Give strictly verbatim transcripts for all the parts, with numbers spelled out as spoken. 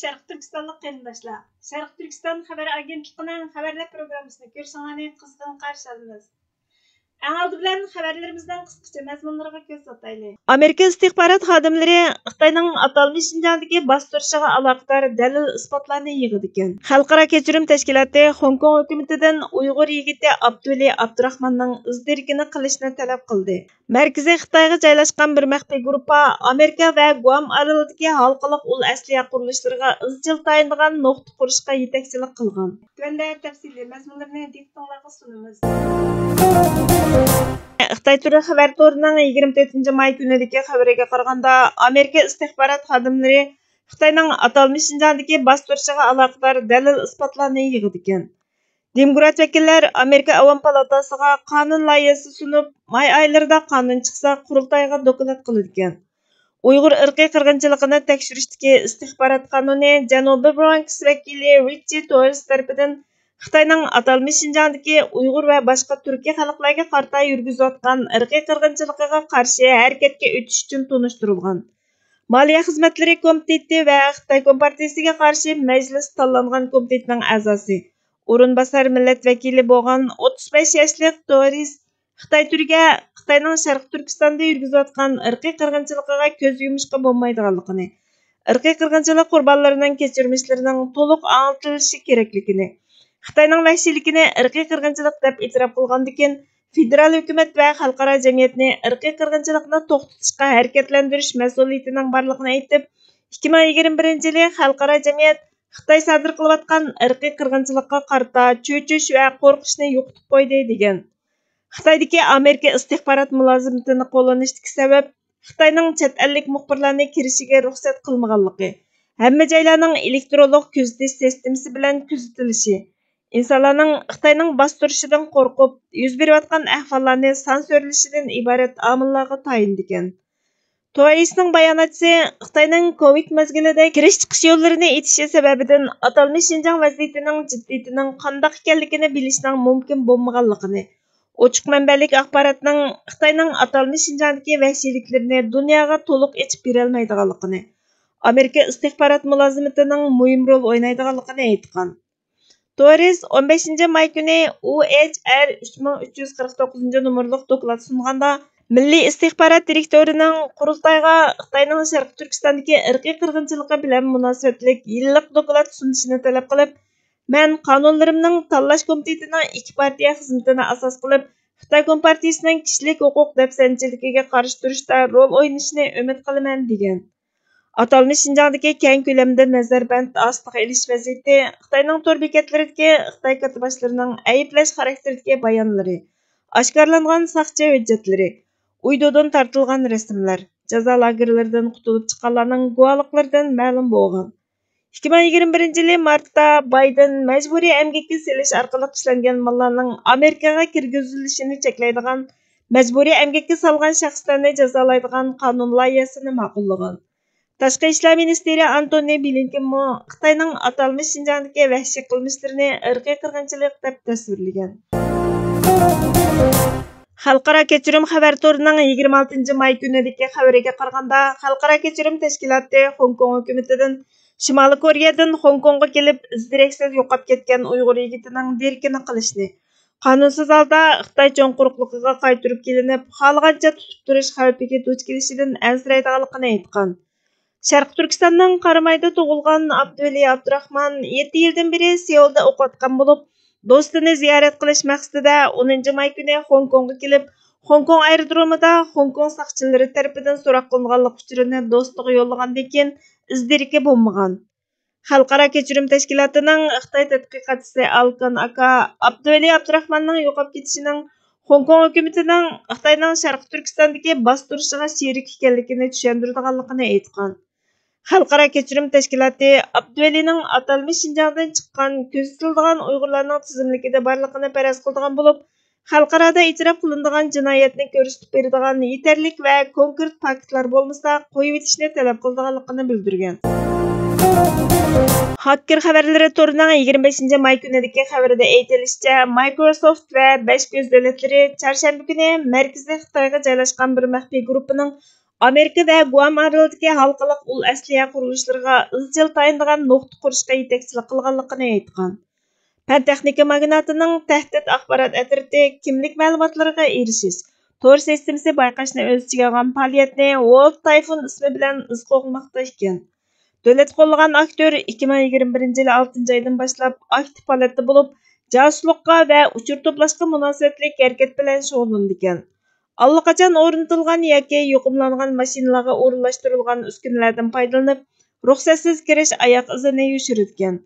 شەرقىي تۈركىستانلىق قېرىنداشلار، شەرقىي تۈركىستان خەۋەر ئاگېنتلىقىنىڭ خەۋەرلەر پروگراممىسىنى كۆرۈشۈڭلارنى قىزغىن قارشى ئالىمىز. ئەڭ ئالدى بىلەن خەۋەرلىرىمىزنىڭ قىسقىچە مەزمۇنلىرىغا كۆز سالتايلى. ئامېرىكا ئىستىخبارات خادىملىرى خىتاينىڭ ئاتالمىش شىنجاڭدىكى باستۇرۇشىغا ئالاقىدار دەلىل-ئىسپاتلارنى يىغىدىكەن. خەلقئارا كەچۈرۈم تەشكىلاتى خوڭكوڭ ھۆكۈمىتىدىن ئۇيغۇر يىگىتى ئابدۇۋەلى ئابدۇراخماننىڭ ئىز دېرىكىنى قىلىشنى تەلەپ قىلدى. مەركىزى خىتايغا جايلاشقان بىر مەخپىي گۇرۇپپا ئامېرىكا ۋە گۇئام ئارىلىدىكى ھالقىلىق ئۇل ئەسلىھە قۇرۇلۇشلىرىغا ئىزچىل تايىنىدىغان نۇقتا قۇرۇشقا يېتەكچىلىك قىلغان. تۆۋەندە تەپسىلىي مەزمۇنلىرىنى دىققىتىڭلارغا سۇنىمىز. خىتاي تۈرى خەۋەر تورىنىڭ يىگىرمە تۆتىنچى ماي كۈنىدىكى خەۋىرىگە قارىغاندا، ئامېرىكا ئىستىخبارات خادىملىرى خىتاينىڭ ئاتالمىش شىنجاڭدىكى باستۇرۇشىغا ئالاقىدار دەلىل-ئىسپاتلارنى يىغىدىكەن. دېموكرات ۋەكىللەر ئامېرىكا ئاۋام پالاتاسىغا قانۇن لايىھەسى سۇنۇپ، ماي ئايلىرىدا قانۇن چىقسا، قۇرۇلتايغا دوكلات قىلىدىكەن. ئۇيغۇر ئىرقىي قىرغىنچىلىقىنى تەكشۈرۈشتىكى ئىستىخبارات قانۇنى جەنۇبىي برونكس ۋەكىلى رىچى توررېس تەرىپىدىن خىتاينىڭ ئاتالمىش شىنجاڭدىكى ئۇيغۇر ۋە باشقا تۈركىي خەلقلەرگە قارىتا يۈرگۈزۈۋاتقان ئىرقىي قىرغىنچىلىقىغا قارشى ھەرىكەتكە ئۆتۈش ئۈچۈن تونۇشتۇرۇلغان مالىيە خىزمەتلىرى كومىتېتى ۋە خىتاي كومپارتىيىسىگە قارشى مەجلىس سانلانغان كومىتېتىنىڭ ئەزاسى، ئورۇنباسار مىللەت ۋەكىلى بولغان ئوتتۇز بەش ياشلىق توررېس خىتاي تۈرىگە خىتاينىڭ شەرقىي تۈركىستاندا يۈرگۈزۈۋاتقان ئىرقىي قىرغىنچىلىقىغا كۆز يۇمۇشقا بولمايدىغانلىقىنى، ئىرقىي قىرغىنچىلىق قۇربانلىرىنىڭ كەچۈرمىشلىرىنىڭ تولۇق ئاڭلىتىلىشى كېرەكلىكىنى، خىتاينىڭ ۋەھشىيلىكىنى ئىرقىي قىرغىنچىلىق دەپ ئېتىراپ قىلغاندىكىن، فېدېرال ھۆكۈمەت ۋە خەلقئارا جەمئىيەتنى ئىرقىي قىرغىنچىلىقنى توختىتىشقا ھەرىكەتلەندۈرۈش مەسئۇلىيىتىنىڭ بارلىقىنى ئېيتىپ، ئىككى مىڭ يىگىرمە بىرىنچى يىلى خەلقئارا جەمئىيەت خىتاي سادىر قىلىۋاتقان ئىرقىي قىرغىنچىلىققا قارىتا چۆچۈش ۋە قورقۇشنى يوقىتىپ قويدى، دېگەن. خىتايدىكى ئامېرىكا ئىستىخبارات مۇلازىمىتىنى قوللىنىشتىكى سەۋەب خىتاينىڭ چەت ئەللىك مۇخبىرلارنى كىرىشىگە رۇخسەت قىلمىغانلىقى، ھەممە جايلارنىڭ ئېلېكترونلۇق كۆزىتىش سىستېمىسى بىلەن كۆزىتىلىشى، ئىنسانلارنىڭ خىتاينىڭ باستۇرۇشىدىن قورقۇپ، يۈز بېرىۋاتقان ئەھۋاللارنى سانسورلىشىدىن ئىبارەت ئامىللارغا تايىنىدىكەن. توئېسنىڭ باياناتچىسى خىتاينىڭ كوۋىد مەزگىلىدە كىرىش چىقىش يوللىرىنى ئېچىشى سەۋەبىدىن ئاتالمىش شىنجاڭ ۋەزىيىتىنىڭ جىددىيىتىنىڭ قانداق ئىكەنلىكىنى بىلىشنىڭ مۇمكىن بولمىغانلىقىنى، ئوچۇق مەنبەلىك ئاخباراتنىڭ خىتاينىڭ ئاتالمىش شىنجاڭدىكى ۋەھشىيلىكلىرىنى دۇنياغا تولۇق ئېچىپ بېرەلمەيدىغانلىقىنى، ئامېرىكا ئىستىخبارات مۇلازىمىتىنىڭ مۇھىم رول ئوينايدىغانلىقىنى ئېيتقان. توررېس ئون بەشىنچى ماي كۈنى ئۇ ئېچ ئار ئۈچ مىڭ ئۈچ يۈز قىرىق توققۇزىنچى نومۇرلۇق دوكلات سۇنغاندا، مىللىي ئىستىخبارات دىرېكتورىنىڭ قۇرۇلتايغا خىتاينىڭ شەرقىي تۈركىستاندىكى ئىرقىي قىرغىنچىلىقى بىلەن مۇناسىۋەتلىك يىللىق دوكلات سۇنۇشىنى تەلەپ قىلىپ، مەن قانۇنلىرىمنىڭ تاللاش كومىتېتىنىڭ ئىككى پارتىيە خىزمىتىنى ئاساس قىلىپ، خىتاي كومپارتىيىسىنىڭ كىشىلىك ھوقۇق دەپسەندىچىلىكىگە قارشى تۇرۇشتا رول ئوينىشىنى ئۈمىد قىلىمەن، دېگەن. ئاتالمىش شىنجاڭدىكى كەڭ كۆلەمدە نەزەربەند ئاستىغا ئېلىش ۋەزىيىتى، خىتاينىڭ تور بېكەتلىرىدىكى خىتاي كاتتىباشلىرىنىڭ ئەيىبلەش خاراكتېرىدىكى بايانلىرى، ئاشكارىلانغان ساقچى ھۆججەتلىرى، ئۇيدۇدىن تارتىلغان رەسىملەر، جازا لاگېرلىرىدىن قۇتۇلۇپ چىققانلارنىڭ گۇۋاھلىقلىرىدىن مەلۇم بولغان. ئىككى مىڭ يىگىرمە بىرىنچى يىلى مارتتا بايدېن مەجبۇرىي ئەمگەككە سېلىش ئارقىلىق ئىشلەنگەن ماللارنىڭ ئامېرىكىغا كىرگۈزۈلۈشىنى چەكلەيدىغان، مەجبۇرىي ئەمگەككە سالغان شەخسلەرنى جازالايدىغان قانۇن لايىھەسىنى ماقۇللىغان. تاشقى ئىشلار مىنىستىرى ئانتونى بلىنكېنمۇ خىتاينىڭ ئاتالمىش شىنجاڭدىكى ۋەھشىي قىلمىشلىرىنى ئىرقىي قىرغىنچىلىق دەپ تەسۋىرلىگەن. خەلقئارا كەچۈرۈم خەۋەر تورىنىڭ يىگىرمە ئالتىنچى ماي كۈنىدىكى خەۋىرىگە قارىغاندا، خەلقئارا كەچۈرۈم تەشكىلاتى خوڭكوڭ ھۆكۈمىتىدىن شىمالىي كورېيەدىن خوڭكوڭغا كېلىپ، ئىز دېرەكسىز يوقاپ كەتكەن ئۇيغۇر يىگىتىنىڭ دېرىكىنى قىلىشنى، قانۇنسىز ھالدا خىتاي چوڭ قۇرۇقلۇقىغا قايتۇرۇپ كېلىنىپ، خالىغانچە تۇتۇپ تۇرۇش خەۋپىگە دۇچ كېلىشىدىن ئەنسىرەيدىغانلىقىنى ئېيتقان. شەرقىي تۈركىستاننىڭ قارامايدا تۇغۇلغان ئابدۇۋەلى ئابدۇراخمان يەتتە يىلدىن بېرى سېئۇلدا ئوقۇۋاتقان بولۇپ، دوستىنى زىيارەت قىلىش مەقسىتىدە ئونىنچى ماي كۈنى خوڭكوڭغا كېلىپ، خوڭكوڭ ئايرودرومىدا خوڭكوڭ ساقچىلىرى تەرىپىدىن سوراق قىلىنغانلىق ئۇچۇرىنى دوستىغا يوللىغاندىن كېيىن، ئىز دېرىكى بولمىغان. خەلقئارا كەچۈرۈم تەشكىلاتىنىڭ خىتاي تەتقىقاتچىسى ئالكان ئاكا ئابدۇۋەلى ئابدۇراخماننىڭ يوقاپ كېتىشىنىڭ خوڭكوڭ ھۆكۈمىتىنىڭ خىتاينىڭ شەرقىي تۈركىستاندىكى باستۇرۇشىغا شېرىك ئىكەنلىكىنى چۈشەندۈرىدىغانلىقىنى ئېيتقان. خەلقئارا كەچۈرۈم تەشكىلاتى ئابدۇۋەلىنىڭ ئاتالمىش شىنجاڭدىن چىققان كۆزىتىلىدىغان ئۇيغۇرلارنىڭ تىزىملىكىدە بارلىقىنى پەرەز قىلىدىغان بولۇپ، خەلقئارادا ئېتىراپ قىلىنىدىغان جىنايەتنى كۆرسىتىپ بېرىدىغان يېتەرلىك ۋە كونكرېت پاكىتلار بولمىسا، قويۇۋېتىشنى تەلەپ قىلىدىغانلىقىنى بىلدۈرگەن. ھاككېر خەۋەرلىرى تورىنىڭ يىگىرمە بەشىنچى ماي كۈنىدىكى خەۋىرىدە ئېيتىلىشىچە، مايكروسوفت ۋە بەش كۆز دۆلەتلىرى چارشەنبە كۈنى مەركىزى خىتايغا جايلاشقان بىر مەخپىي گۇرۇپپىنىڭ ئامېرىكا ۋە گۇئام ئارىلىدىكى ھالقىلىق ئۇل ئەسلىھە قۇرۇلۇشلىرىغا ئىزچىل تايىنىدىغان نۇقتا قۇرۇشقا يېتەكچىلىك قىلغانلىقىنى ئېيتقان. پەن تېخنىكا ماگناتىنىڭ تەھدىت ئاخبارات ئەترىتى كىملىك مەلۇماتلىرىغا ئېرىشىش تور سىستېمىسى بايقاشنى ئۆز ئىچىگە ئالغان پائالىيەتنى ۋولت تايفۇن ئىسمى بىلەن ئىز قوغلىماقتا ئىكەن. دۆلەت قوللىغان ئاكتور ئىككى مىڭ يىگىرمە بىرىنچى يىل ئالتىنچى ئايدىن باشلاپ ئاكتىپ ھالەتتە بولۇپ، جاسۇسلۇققا ۋە ئۇچۇر توپلاشقا مۇناسىۋەتلىك ھەرىكەت بىلەن شۇغۇللىنىدىكەن. ئاللىقاچان ئورنىتىلغان ياكى يۇقۇملانغان ماشىنىلارغا ئورۇنلاشتۇرۇلغان ئۈسكۈنىلەردىن پايدىلىنىپ، رۇخسەتسىز كىرىش ئاياق ئىزىنى يوشۇرىدىكەن.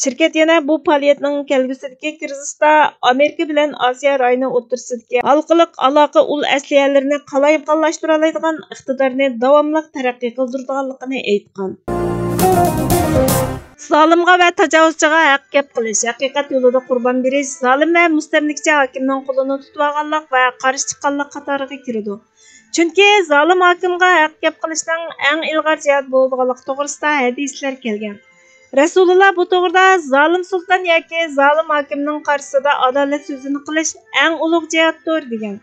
شىركەت يەنە بۇ پائالىيەتنىڭ كەلگۈسىدىكى كىرىزىستا ئامېرىكا بىلەن ئاسىيا رايونى ئوتتۇرىسىدىكى ھالقىلىق ئالاقە ئۇل ئەسلىھەلىرىنى قالايمىقانلاشتۇرالايدىغان ئىقتىدارنى داۋاملىق تەرەققىي قىلدۇرىدىغانلىقىنى ئېيتقان. زالىمغا ۋە تاجاۋۇزچىغا ھەق گەپ قىلىش، ھەقىقەت يولىدا قۇربان بېرىش زالىم ۋە مۇستەملىكىچى ھاكىمنىڭ قولىنى تۇتۇۋالغانلىق ۋە قارشى چىققانلىق قاتارىغا كىرىدۇ. چۈنكى زالىم ھاكىمغا ھەق گەپ قىلىشنىڭ ئەڭ ئىلغار جىھاد بولىدىغانلىقى توغرىسىدا ھەدىسلەر كەلگەن. رەسۇلۇللا بۇ توغرىدا زالىم سۇلتان ياكى زالىم ھاكىمنىڭ قارشىسىدا ئادالەت سۆزىنى قىلىش ئەڭ ئۇلۇغ جىھادتۇر، دېگەن.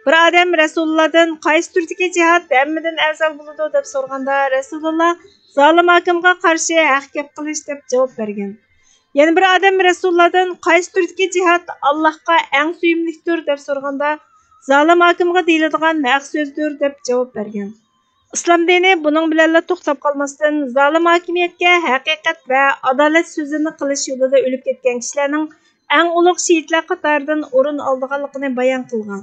بىر ئادەم رەسۇلۇللادىن قايسى تۈردىكى جىھاد ھەممىدىن ئەۋزەل بولىدۇ، دەپ سورىغاندا، رەسۇلۇللا زالىم ھاكىمغا قارشى ھەق گەپ قىلىش، دەپ جاۋاب بەرگەن. يەنە بىر ئادەم رەسۇلۇللادىن قايسى تۈردىكى جىھاد ئاللاھقا ئەڭ سۆيۈملۈكتۇر، دەپ سورىغاندا، زالىم ھاكىمغا دېيىلىدىغان ھەق سۆزدۇر، دەپ جاۋاب بەرگەن. ئىسلام دىنى بۇنىڭ بىلەنلا توختاپ قالماستىن، زالىم ھاكىمىيەتكە ھەقىقەت ۋە ئادالەت سۆزىنى قىلىش يولىدا ئۆلۈپ كەتكەن كىشىلەرنىڭ ئەڭ ئۇلۇغ شېھىتلەر قاتارىدىن ئورۇن ئالىدىغانلىقىنى بايان قىلغان.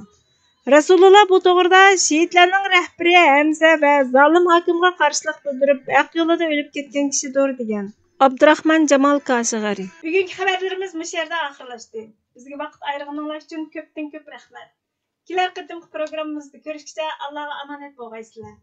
رەسۇلۇللا بۇ توغرىدا شېھىتلەرنىڭ رەھبىرى ھەمزە ۋە زالىم ھاكىمغا قارشىلىق بىلدۈرۈپ، ھەق يولىدا ئۆلۈپ كەتكەن كىشىدۇر، دېگەن. ئابدۇراخمان جامال كاشىغەرى. بۈگۈنكى خەۋەرلىرىمىز مۇشۇ يەردە ئاخىرلاشتى. بىزگە ۋاقىت ئايرىغىنىڭلار ئۈچۈن كۆپتىن كۆپ رەھمەت. كېلەر قېتىمقى پروگراممىمىزدا كۆرۈشكىچە ئاللاغا ئامانەت بولغايسىلەر.